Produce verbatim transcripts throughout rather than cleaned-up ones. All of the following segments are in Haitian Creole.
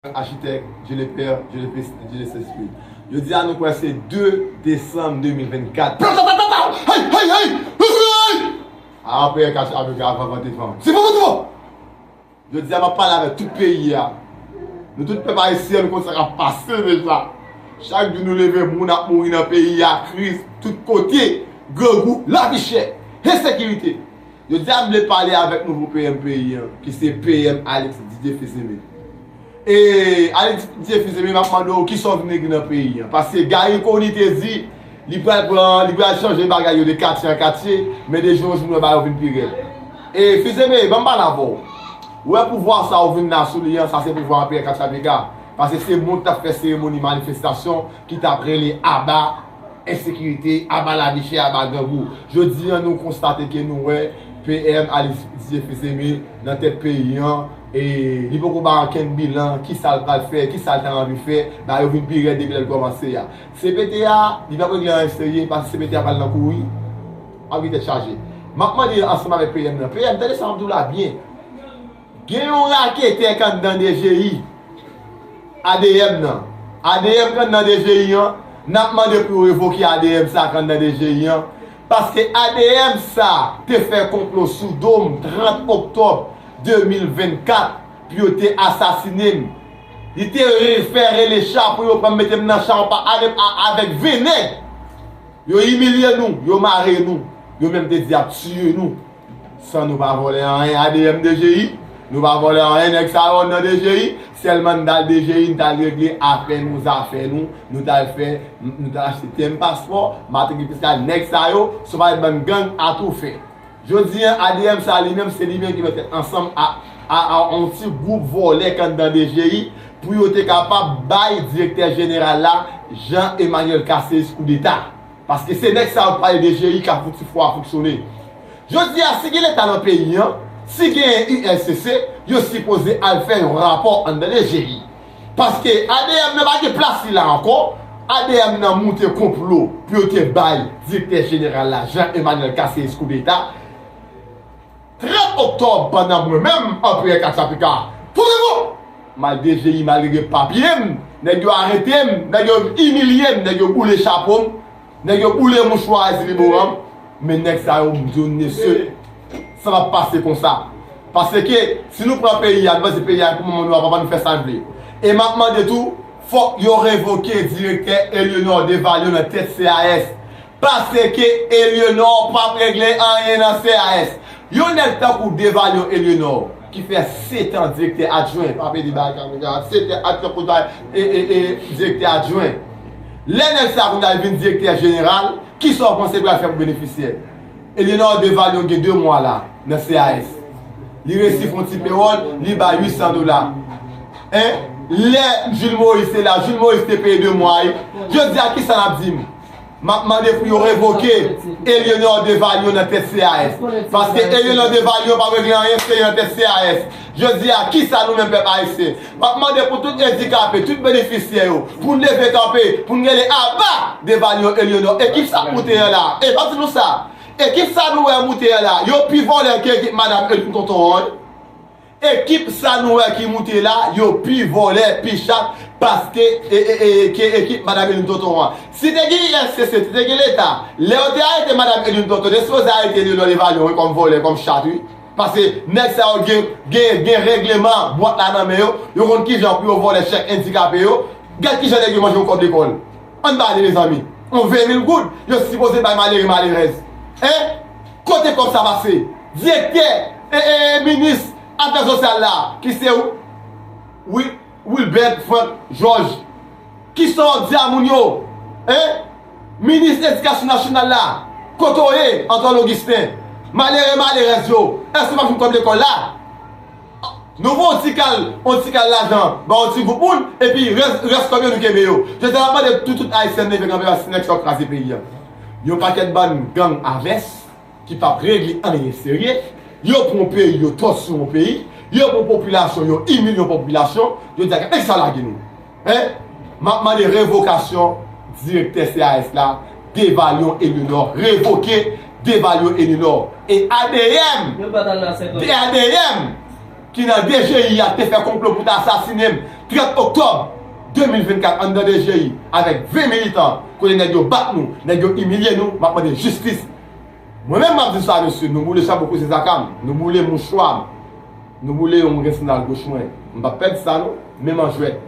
Achitèk, Dieu le Père, Dieu le Fils, Dieu le Saint-Esprit. Jodi a nou kwè se de desanm de mil vennkat. Patatatata! Hey, hey, hey! Hey, hey! A apre kach avèk avan vante fan. Se pa vante fan! Jodi a m ap pale avèk tout peyi a. Nou tout pèp ayisyen, nou konn sa k ap pase deja. Chak jou nou leve, moun ap mouri nan peyi a, kriz tout kote, grangou, lavi chè, ensekirite. Jodi a m vle pale avèk nouvo P M peyi an, ki se P M Alex Didier Fils-Aimé. E Alex Didier Fils-Aimé, m ap mande w kisa w vin regle nan peyi an. Paske Garry Conille te di, li pral pran, li pral chanje bagay yo de katye an katye, men de jou an jou nou wè bagay yo vin pi rèd. E Fils-Aimé, ban m pale avè w. Ou wè pouvwa sa ou vin la sou li an, sa se pouvwa Anperè Katchapika. Paske se moun k t ap fè seremoni manifestasyon ki t ap rele aba ensekirite, aba lavi chè, aba grangou. Jodi an, nou konstate ke nou wè P M Alex Didier Fils-Aimé nan tèt peyi an, e li poko bay ankenn bilan, kisa l pral fè, kisa l ta anvi fè, bagay yo vin pi rèd depi lè l kòmanse a. C P T a, li p ap regle anyen serye, paske C P T a pral nan kouri, ap gen tèt chaje. M ap mande ansanm avèk P M nan. P M, tande sa m ap di w la byen. Gen yon raketè k anndan D G I. A D M nan. A D M k anndan D G I an, n ap mande pou yo revoke A D M sa k anndan D G I an, paske A D M sa te fè konplo sou do m trant oktòb de mil vennkat pou yo te asasine m. Li te re-, fè rele cha pou yo pran m mete m nan cha anba a-, avèk ven nèg. Yo imilye nou, yo mare nou, yo menm te di y ap tiye nou. San nou pa vòlè anyen a D M D G I, nou pa vòlè anyen, nèg sa yo anndan D G I, sèlman n t al D G I, n t al regle afè nou, zafè nou, nou t al fè, nou t al achte tenm paspò, matrikil fiskal, nèg sa yo, se yon pakèt bann gang atoufè. Jodi an, A D M sa li menm, se li menm ki mete ansanm a, a, a yon ti gwoup vòlè k anndan D G I, pou yo te kapab bay direktè jeneral la, Jean Emmanuel Casséus, koudeta. Paske se nèg sa yo k pale D G I k ap fouti fò a fonksyone. Jodi a, si gen leta nan peyi an, si gen U L C C, yo sipoze al fè yon rapò anndan D G I. Paske A D M nan pa gen plas li la ankò, A D M nan moute konplo pou yo te bay direktè jeneral la, Jean Emmanuel Casséus, koudeta. Trant oktòb, pandan mwen menm, Anperè Katchapika, pou de bon! M al D G I, m al regle papye m, nèg yo arete m, nèg yo imilye m, nèg yo boule chapo m, nèg yo boule mouchwa a ziliboran m, men nèg sa yo, m di w, mesye, sa p ap pase konsa. Paske, si nou pran peyi a, nou panse peyi a, pou moman nou a, papa nou fè sa n vle. E m ap mande tou, fòk yo revoke direktè Eleanor Devalion nan tèt C A S. Paske Eleanor p ap regle anyen nan C A S. Yon nèg tankou Devalion Eleanor, ki fè sèt an direktè adjwen, pa pede bagay kamera, sèt an tankou e, e, e, direktè adjwen. Lè nèg sa kounye a vin direktè jeneral, kisa w panse l pral fè pou benefisyè? Eleanor Devalion gen de mwa la, nan C A S. Li resi fè yon ti pewòl, li bay uit san dola. Hein? Lè Jules Moïse te la, Jules Moïse te peye de mwa, wi. Jodi a, kisa n ap di m? M ap mande pou yo revoke Eleanor Devalion nan tèt C A S. Paske Eleanor Devalion p ap regle anyen serye nan tèt C A S. Jodi a, kisa nou menm pèp ayisyen? M ap mande pou tout andikape, tout benefisyè yo, pou n leve kanpe, pou n rele aba Devalion Eleanor. Ekip sa k moute an la, e m ap di nou sa, ekip sa nou wè moute an la, yo pi vòlè ke ekip Madam Eline Tonton an, wi. Ekip sa nou wè ki moute la, yo pi vòlè, pi chat, paske, e, e, e, ke ekip Madam Eline Tonton an. Si te gen U L C C, si te gen leta, lè yo te arete Madam Eline Tonton, te sipoze arete Eleanor Devalion, wi, kòm vòlè, kòm chat, wi. Paske nèg sa yo gen, gen, gen règleman bwat la nan men yo, yo konn kijan pou yo vòlè chèk andikape yo. Gad kijan nèg yo manje yon kòb lekòl. Ann pale, mezanmi. Yon ven mil goud, yo sipoze bay malere, malerèz. Hein? Kote kòb sa pase? Direktè, e, e, e, minis afè sosyal la, ki se Wil-, Wilbert Franck Georges. Kisa w di a moun yo? Hein? Minis edikasyon nasyonal la, kote w ye, Antoine Augustin? Malere, malerèz yo, èske w pa jwenn kòb lekòl la? Nou voye yon ti kal, yon ti kal lajan ba yon ti gwoup moun, epi rès, rès kòb yo nou kenbe yo. Jodi a, n ap mande tout, tout Ayisyen leve kanpe, paske nèg sa yo kraze peyi a. Yon pakèt bann gang a vès ki p ap regle anyen serye. Yo pran yon peyi, yo tòsye yon peyi. Yo pran yon popilasyon, yo imilye yon popilasyon. Jodi a, gade sa yo lage nou. Hein? M ap mande revokasyon direktè C A S la, Devalion Eleanor. Revoke Devalion Eleanor. E A D M, Yo pa t al nan sèt lòt. A D M ki nan D G I a te fè konplo pou ta asasine m. Trant oktòb de mil vennkat anndan D G I avèk ven militan, kote nèg yo bat nou, nèg yo imilye nou, m ap mande jistis. Mwen menm m ap di sa, mesye, nou boule chapo kouzen zaka m, nou boule mouchwa m, nou boule yon m gen sandal goch mwen. M p ap pèdi sa non, menm an jwèt.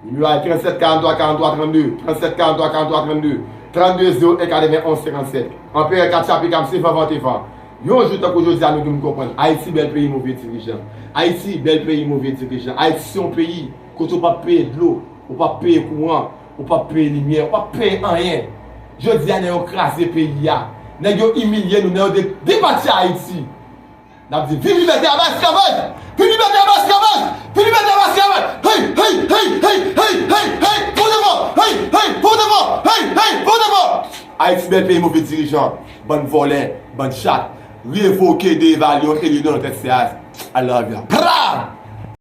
Nimewo a trannsèt karannntwa karannntwa trannde, trannsèt karannntwa karannntwa trannde, trannde zewo en katrevenn onz senkannsèt. Anperè kat chapik a m se van van te van. Yon jou tankou jodi a nou gen pou n konprann Ayiti bèl peyi move dirijan. Ayiti bèl peyi move dirijan. Ayiti se yon peyi kote w p ap peye dlo, ou p ap peye kouran, ou p ap peye limyè, ou p ap peye anyen. Jodi a nèg yo kraze peyi a. Nèg yo imilye nou, nèg yo de- depatche Ayiti. N ap di viv libète anba esklavaj! Viv libète anba esklavaj! Viv libète anba esklavaj! Hey, hey, hey, hey, hey, hey, hey! Pou devan! Hey, hey, pou devan! Hey, hey, pou devan! Ayiti bèl peyi move dirijan, bann vòlè, bann chat. Revoke de Evalion, Eliodor nan tèt Seaz. I love you.